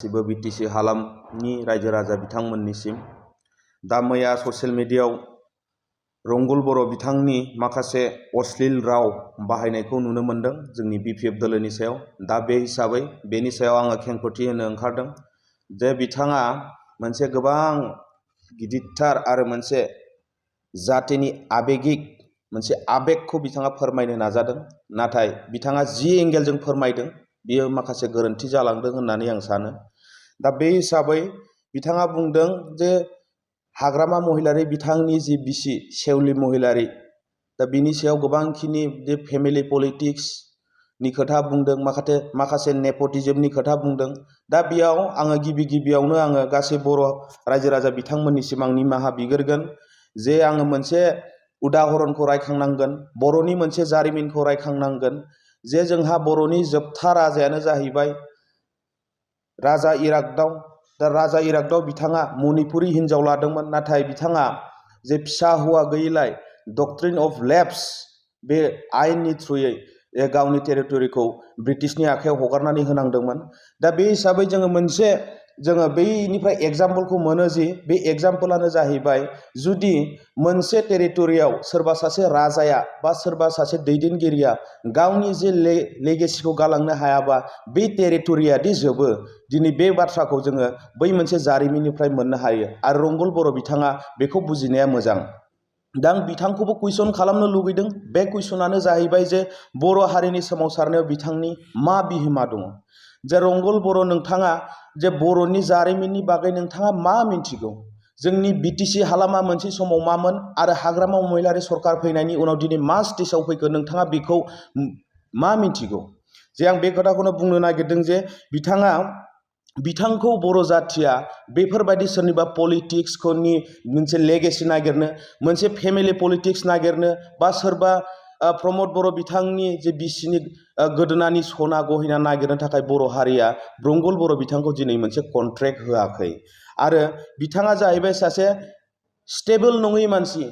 गासिबो बिटिसि हालामनि रायजो राजा बिथांमोननिसिम दा मैया ससियेल मिडियायाव रंगुल बर' बिथांनि माखासे अश्लील राव बाहायनायखौ नुनो मोनदों जोंनि बिपिएफ दोलोनि सायाव। दा बे हिसाबै बेनि सायाव आङो खेंफोरथि होनो ओंखारदों जे बिथाङा मोनसे गोबां गिदिरथार आरो मोनसे जातिनि आबेगिक मोनसे आबेगखौ बिथाङा फोरमायनो नाजादों, नाथाय बिथाङा जि एंगेलजों फोरमायदों बियो माखासे गोरोन्थि जालांदों होननानै आं सानो। दा बे हिसाबै बिथाङा बुंदों जे हाग्रामा महिलारि बिथांनि जि बिसि सेवलि महिलारि, दा बिनि सायाव गोबांखिनि जे फेमिलि पलिटिक्सनि खोथा बुंदों, माखासे नेपटिज्मनि खोथा बुंदों। दा बेयाव आङो गिबियावनो आङो गासै बर' रायजो राजा बिथांमोननिसिम आं निमाहा बिग्रोगोन जे आङो मोनसे उदाहरनखौ रायखांनांगोन, बर'नि मोनसे जारिमिनखौ रायखांनांगोन जे जोंहा बर'नि जोबथा राजायानो जाहैबाय राजा इरागदाव। दा राजा इरागदाव बिथाङा मणिपुरि हिन्जाव लादोंमोन, नाथाय बिथाङा जे फिसा हौवा गैयैलाय डक्ट्रिन अफ लेप्स बे आयेननि थ्रुयै गावनि टेरिटरिखौ ब्रिटिशनि आखायाव हगारनानै होनांदोंमोन। दा बे हिसाबै जोङो बैनिफ्राय एग्जाम्पलखौ मोनो जि बे एग्जाम्पलानो जाहैबाय जुदि मोनसे टेरिटरियाव सोरबा सासे राजाया बा सोरबा सासे दैदेनगिरिया गावनि जे लेगेसिखौ गालांनो हायाबा बे टेरिटरियादि जोबो, दिनै बे बाथ्राखौ जोङो बै मोनसे जारिमिननिफ्राय मोननो हायो आरो रंगुल बर' बिथाङा बेखौ बुजिनाया मोजां। दा आं बिथांखौबो कुइसन खालामनो लुगैदों। बे कुइसनानो जाहैबाय जे बर' हारिनि सोमावसारनायाव बिथांनि मा बिहोमा दङ? जे रंगुल बर' नोंथाङा जे बर'नि जारिमिननि बागै नोंथाङा मा मिन्थिगौ? जोंनि बिटिसि हालामा मोनसे समाव मामोन आरो हाग्रामा महिलारि सरकार फैनायनि उनाव दिनै मा स्टेजाव फैखो नोंथाङा बेखौ मा मिन्थिगौ? जे आं बे खोथाखौनो बुंनो नागिरदों जे बिथांखौ बर' जाथिया बेफोरबायदि सोरनिबा पलिटिक्सनि मोनसे लेगेसि नागिरनो, मोनसे फेमिलि पलिटिक्स नागिरनो, बा सोरबा प्रमद बर' बिथांनि जे बिसिनि गोदोनानि सना गहेना नागिरनो थाखाय बर' हारिया रंगुल बर' बिथांखौ दिनै मोनसे कन्ट्रेक्ट होआखै। आरो बिथाङा जाहैबाय सासे स्टेबोल नङै मानसि।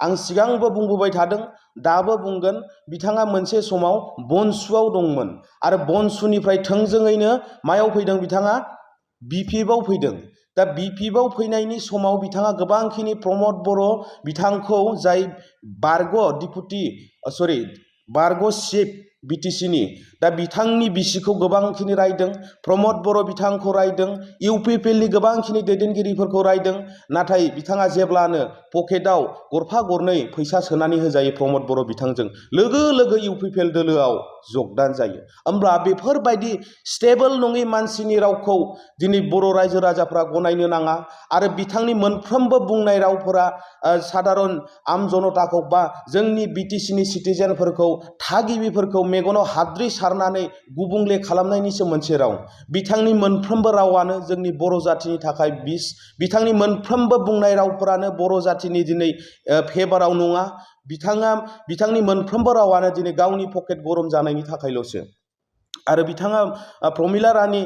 आं सिगांबो बुंबोबाय थादों, दाबो बुंगोन, बिथाङा मोनसे समाव बनसुआव दंमोन आरो बनसुनिफ्राय थोंजोङैनो मायाव फैदों? बिथाङा बिपिएफआव फैदों। दा बिपिएफआव फैनायनि समाव बिथाङा गोबांखिनि प्रमद बर' बिथांखौ जाय बारग' चिफ बिटिसिनि, दा बिथांनि बिसिखौ गोबांखिनि रायदों, प्रमद बर' बिथांखौ रायदों, इउपिपिएलनि गोबांखिनि दैदेनगिरिफोरखौ रायदों। नाथाय बिथाङा जेब्लानो पकेटाव गरफा गरनै फैसा सोनानै होजायो प्रमद बर' बिथांजों, लोगो लोगो इउपिपिएल दोलोआव जगदान जायो। होमब्ला बेफोरबायदि स्टेबोल नङै मानसिनि रावखौ दिनै बर' रायजो राजाफ्रा गनायनो नाङा आरो बिथांनि मोनफ्रोमबो बुंनाय रावफोरा साधारन आम जनताखौ बा जोंनि बिटिसिनि सिटिजेनफोरखौ, थागिबिफोरखौ मेगनाव हाद्रि सारनानै गुबुंले खालामनायनिसो मोनसे राव। बिथांनि मोनफ्रोमबो रावानो जोंनि बर' जाथिनि थाखाय बिस। बिथांनि मोनफ्रोमबो बुंनाय रावफोरानो बर' जाथिनि दिनै फेभाराव नङा। बिथांनि मोनफ्रोमबो रावानो दिनै गावनि पकेट गरम जानायनि थाखायल'सो। आरो बिथाङा प्रमिला रानि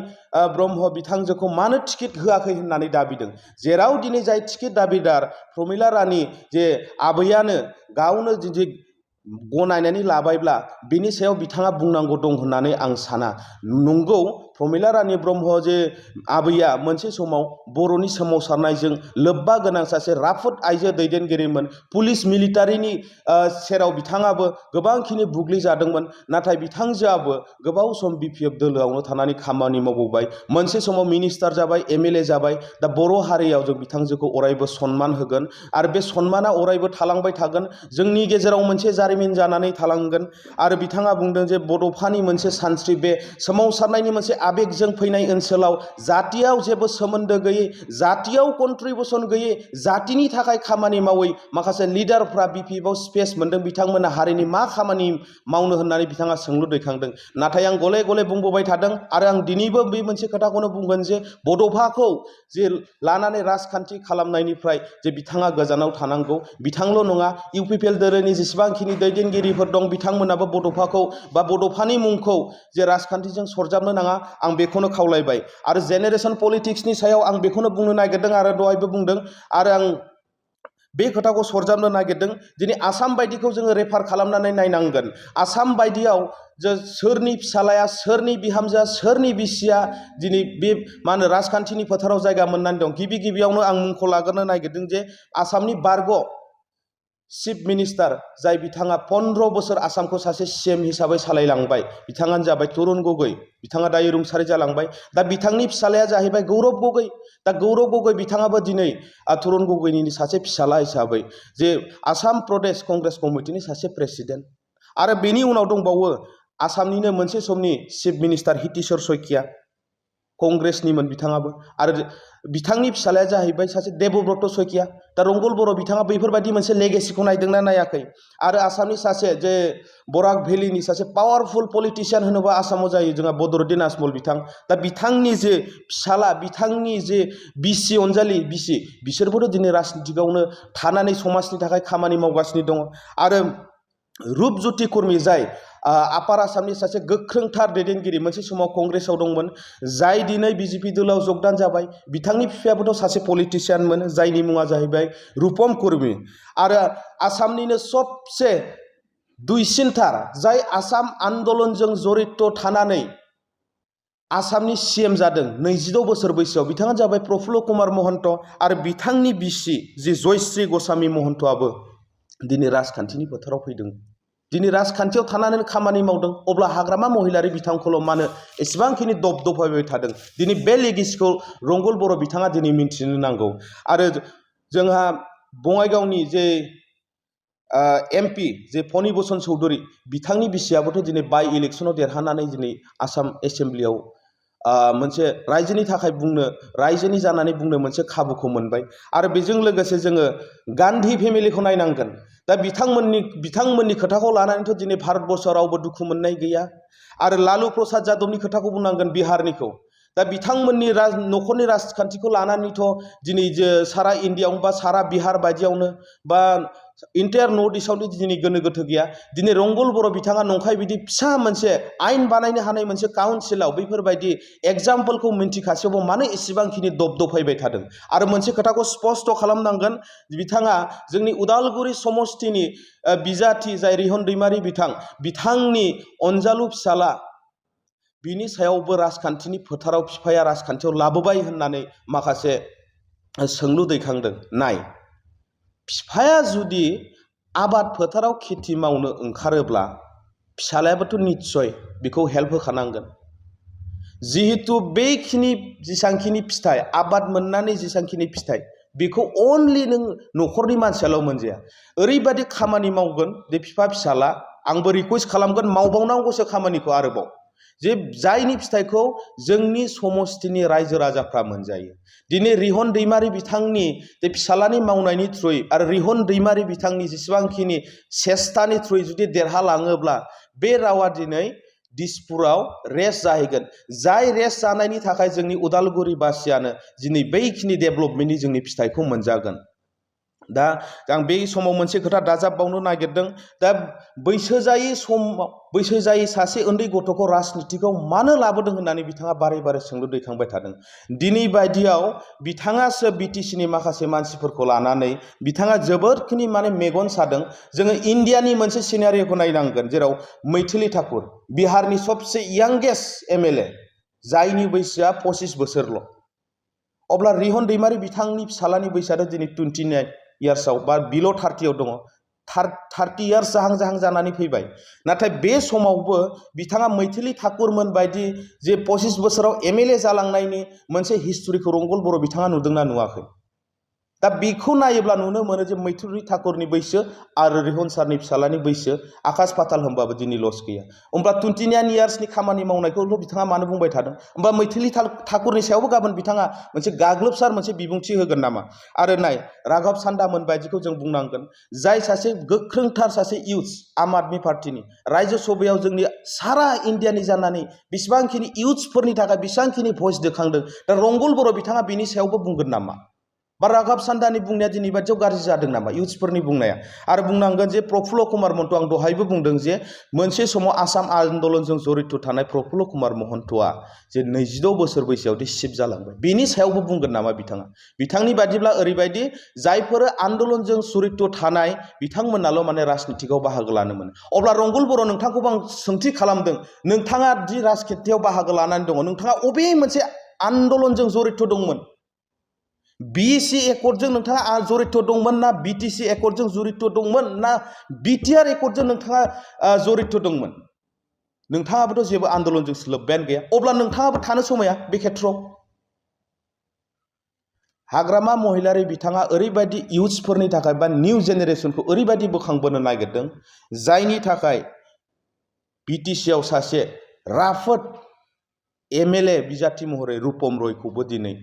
ब्रह्म बिथांजोखौ मानो टिकेट होआखै होननानै दाबिदों? जेराव दिनै जाय टिकेट दाबिदार प्रमिला रानि जे आबैयानो गावनो जुदि गनायनानै लाबायब्ला बिनि सायाव बिथाङा बुंनांगौ दं होननानै आं साना। नंगौ, प्रमिला रानि ब्रह्म जे आबैया मोनसे समाव बर'नि सोमावसारनायजों लोब्बा गोनां सासे राफोद आइजो दैदेनगिरिमोन। पुलिस मिलिटारिनि सेराव बिथाङाबो गोबांखिनि बुग्लिजादोंमोन, नाथाय बिथांजोआबो गोबाव सम बिपिएफ दोलोआवनो थानानै खामानि मावबोबाय। मोनसे समाव मिनिस्टार जाबाय, एमएलए जाबाय। दा बर' हारियाव जों बिथांजोखौ अरायबो सनमान होगोन आरो बे सनमाना अरायबो थालांबाय थागोन। जोंनि गेजेराव मोनसे जारिमिन जानानै थालांगोन। आरो बिथाङा बुंदों जे बड'फानि मोनसे सानस्रि, बे सोमावसारनायनि मोनसे आबेगजों फैनाय ओनसोलाव जातियाव जेबो सोमोन्दो गैयै, जातियाव कन्ट्रिबिउसन गैयै, जातिनि थाखाय खामानि मावै माखासे लिडारफ्रा बिपिएफआव स्पेस मोन्दों। बिथांमोना हारिनि मा खामानि मावनो होननानै बिथाङा सोंलु दैखांदों। नाथाय आं गले गले बुंबोबाय थादों आरो आं दिनैबो बे मोनसे खोथाखौनो बुंगोन जे बड'फाखौ जे लानानै राजखान्थि खालामनायनिफ्राय जे बिथाङा गोजानाव थानांगौ। बिथांल' नङा, इउपिपिएल दोलोनि जेसेबांखिनि दैदेनगिरिफोर दं बिथांमोनाबो बड'फाखौ बा बड'फानि मुंखौ जे राजखान्थिजों सरजाबनो नाङा, आं बेखौनो खावलायबाय। आरो जेनेरेसन पलिटिक्सनि सायाव आं बेखौनो बुंनो नागिरदों आरो दहायबो बुंदों आरो आं बे खोथाखौ सरजाबनो नागिरदों। दिनै आसाम बायदिखौ जोङो रेफार खालामनानै नायनांगोन। आसाम बायदियाव सोरनि फिसालाया, सोरनि बिहामजोआ, सोरनि बिसिया दिनै बे मा होनो राजखान्थिनि फोथाराव जायगा मोननानै दं। गिबियावनो आं मुंखौ लाग्रोनो नागिरदों जे आसामनि बारग' चिफ मिनिस्टार जाय बिथाङा 15 बोसोर आसामखौ सासे CM हिसाबै सालायलांबाय, बिथाङानो जाबाय तरुण गगৈ। बिथाङा दायो रुंसारि जालांबाय। दा बिथांनि फिसालाया जाहैबाय गौरब गगৈ। दा गौरब गगै बिथाङाबो दिनै तरुण गगैनि सासे फिसाला हिसाबै जे आसाम प्रदेश कंग्रेस कमिटिनि सासे प्रेसिडेन्ट। आरो बेनि उनाव दंबावो आसामनिनो मोनसे समनि चिफ मिनिस्टार हितेश्वर शइकिया, कंग्रेसनिमोन बिथाङाबो। आरो बिथांनि फिसालाया जाहैबाय सासे देबब्रत शइकिया। दा रंगल बर' बिथाङा बैफोरबायदि मोनसे लेगेसिखौ नायदोंना नायाखै? आरो आसामनि सासे जे बराक भेलिनि सासे पावारफुल पलिटिशियान होनोबा आसामाव जायो जोंहा बदरुद्दिन आजमल बिथां। दा बिथांनि जे फिसाला, बिथांनि जे बिसि अनजालि बिसि, बिसोरबोथ' दिनै राजनितिकआवनो थानानै समाजनि थाखाय खामानि मावगासिनो दङ। आरो रुपज्योति कुर्मि जाय आपार आसामनि सासे गोख्रोंथार दैदेनगिरि, मोनसे समाव कंग्रेसाव दंमोन, जाय दिनै BJP दोलोआव जगदान जाबाय। बिथांनि बिफायाबोथ' सासे पलिटिशियानमोन जायनि मुङा जाहैबाय रुपम कुर्मि। आरो आसामनिनो सबसे दुइसिनथार जाय आसाम आन्दलनजों जड़ित थानानै आसामनि CM जादों 22 बोसोर बैसोआव, बिथाङा जाबाय प्रफुल्ल कुमार महन्त। आरो बिथांनि बिसि जि जयश्री गस्वामी महन्तआबो दिनै राजखान्थिनि फोथाराव फैदों। दिनै राजखान्थियाव थानानै खामानि मावदों। अब्ला हाग्रामा महिलारि बिथांखौल' मानो एसेबांखिनि दबदबायबाय थादों? दिनै बे लेगेसिखौ रंगल बर' बिथाङा दिनै मिन्थिनो नांगौ। आरो जोंहा बङाइगावनि जे MP जे फनि बसन चौधुरी, बिथांनि बिसियाबोथ' दिनै बाइ इलेक्सनाव देरहानानै दिनै आसाम एसेम्ब्लियाव मोनसे रायजोनि थाखाय बुंनो, रायजोनि जानानै बुंनो मोनसे खाबुखौ मोनबाय। आरो बेजों लोगोसे जोङो गान्धी फेमिलिखौ नायनांगोन। दा बिथांमोननि खोथाखौ लानानैथ' दिनै भारतबर्षआव रावबो दुखु मोननाय गैया। आरो लालु प्रसाद यादवनि खोथाखौ बुंनांगोन, बिहारनिखौ। दा बिथांमोननि न'खरनि राजखान्थिखौ लानानैथ' दिनै सारा इण्डियाआवनो बा सारा बिहार बायदियावनो बा इन्टायार नर्थ इस्टआवनो दिनै गोनो गोथो गैया। दिनै रंगल बर' बिथाङा नंखाय बिदि फिसा मोनसे आयेन बानायनो हानाय मोनसे काउन्सिलाव बैफोरबायदि एग्जाम्पलखौ मिन्थिखासेयावबो मानो एसेबांखिनि दबदबायबाय थादों? आरो मोनसे खोथाखौ स्पष्ट खालामनांगोन, बिथाङा जोंनि उदालगुरि समस्तिनि बिजाथि जाय रिहन दैमारि बिथांनि अनजालु फिसाला, बिनि सायावबो राजखान्थिनि फोथाराव बिफाया राजखान्थियाव लाबोबाय होननानै माखासे सोंलु दैखांदों। नाय, बिफाया जुदि आबाद फोथाराव खेथि मावनो ओंखारोब्ला फिसालायाबोथ' निस्सय बेखौ हेल्प होखानांगोन। जिहेतु बेखिनि जेसांखिनि फिथाइ, आबाद मोननानै जेसांखिनि फिथाइ, बेखौ अनलि नों न'खरनि मानसियाल' मोनजाया। ओरैबायदि खामानि मावगोन जे बिफा फिसाला, आंबो रिकुवेस्ट खालामगोन मावबावनांगौसो खामानिखौ आरोबाव, जे जायनि फिथाइखौ जोंनि समस्तिनि रायजो राजाफ्रा मोनजायो। दिनै रिहन दैमारि बिथांनि जे फिसालानि मावनायनि थ्रुयै आरो रिहन दैमारि बिथांनि जेसेबांखिनि सेस्थानि थ्रुयै जुदि देरहालाङोब्ला बे रावा दिनै दिसपुराव रेस्ट जाहैगोन। जाय रेस्ट जानायनि थाखाय जोंनि उदालगुरिबासियानो दिनै बैखिनि डेभेलपमेन्टनि जोंनि फिथाइखौ मोनजागोन। दा आं बे समाव मोनसे खोथा दाजाबबावनो नागिरदों। दा बैसो जायै सासे उन्दै गथ'खौ राजनितिकआव मानो लाबोदों होननानै बिथाङा बारे बारे सोंलु दैखांबाय थादों। दिनै बायदियाव बिथाङासो BTCनि माखासे मानसिफोरखौ लानानै बिथाङा जोबोदखिनि मेगन सादों। जोङो इण्डियानि मोनसे सिनारियोखौ नायनांगोन, जेराव मैथिली ठाकुर, बिहारनि सबसे यांगेस्ट MLA, जायनि बैसोआ 25 बोसोरल'। अब्ला रिहन दैमारि बिथांनि फिसालानि बैसोआथ' दिनै 29 इयार्सआव बा बिल' 30आव दङ। 30 इयार्स जाहां जानानै फैबाय। नाथाय बे समावबो बिथाङा मैथिली ठाकुरमोन बायदि जे 25 बोसोराव MLA जालांनायनि मोनसे हिस्टरिखौ रंगल बर' बिथाङा नुदोंना नुवाखै? दा बेखौ नायोब्ला नुनो मोनो जे मैथिली ठाकुरनि बैसो आरो रिहन सारनि फिसालानि बैसो आकाश पाताल होनबाबो दिनै लस गैया। होमब्ला 29 इयार्सनि खामानि मावनायखौल' बिथाङा मानो बुंबाय थादों? होमबा मैथिली ठाकुरनि सायावबो गाबोन बिथाङा मोनसे गाग्लोबसार मोनसे बिबुंथि होगोन नामा? आरो नाय, राघव सान्दामोन बायदिखौ जों बुंनांगोन, जाय सासे गोख्रोंथार सासे इयुथ आम आदमी पार्टीनि रायजो सभायाव जोंनि सारा इण्डियानि जानानै बेसेबांखिनि इयुथ्सफोरनि थाखाय बेसेबांखिनि भइस दैखांदों। दा रंगल बर' बिथाङा बिनि सायावबो बुंगोन नामा? बा राघब सान्दानि बुंनाया दिनै बादियाव गाज्रि जादों नामा इउथ्सफोरनि बुंनाया आरो बुंनांगोन जे प्रफुल्ल कुमार महन्त आं दहायबो बुंदों जे मोनसे समाव आसाम आन्दलनजों जरित थानाय प्रफुल्ल कुमार महन्तआ जे 26 बोसोर बैसोआवदि सिफ जालांबाय बेनि सायावबो बुंगोन नामा बिथाङा बिथांनि बादिब्ला ओरैबायदि जायफोर आन्दलनजों जरित थानाय बिथांमोनाल' माने राजनितिकआव बाहागो लानो मोनो अब्ला रंगुल बर' नोंथांखौबो आं सोंथि खालामदों नोंथाङा दि राजनितियाव बाहागो लानानै दङ नोंथाङा अबे मोनसे आन्दलनजों जरित दंमोन बिसि एकर्डजों नोंथाङा जरित दंमोन ना बिटिसि एकर्डजों जरित दंमोन ना बिटिआर एकर्डजों नोंथाङा जरित दंमोन नोंथाङाबोथ' जेबो आन्दलनजों लोब्बायानो गैया अब्ला नोंथाङाबो थानो समाया बे खेत्रआव हाग्रामा महिलारि बिथाङा ओरैबायदि इउथ्सफोरनि थाखाय बा निउ जेनेरेसनखौ ओरैबायदि बोखांबोनो नागिरदों जायनि थाखाय बिटिसिआव सासे राफोद एमएलए बिजाथि महरै रुपम रयखौबो दिनै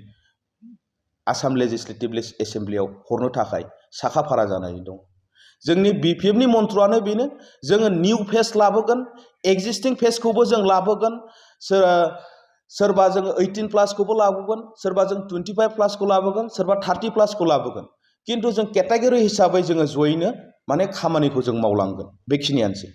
आसाम लेजिस्लेटिभ एसेम्ब्लियाव हरनो थाखाय साखाफारा जानानै दं जोंनि बिपिएफनि मन्त्रआनो बेनो जोङो निउ फेस लाबोगोन एक्जिस्टिं फेसखौबो जों लाबोगोन सोरबा जोङो 18+ खौबो लाबोगोन सोरबा जों 25+ खौ लाबोगोन सोरबा 30+ खौ लाबोगोन किन्तु जों केटेगरि हिसाबै जोङो जयैनो माने खामानिखौ जों मावलांगोन बेखिनियानोसै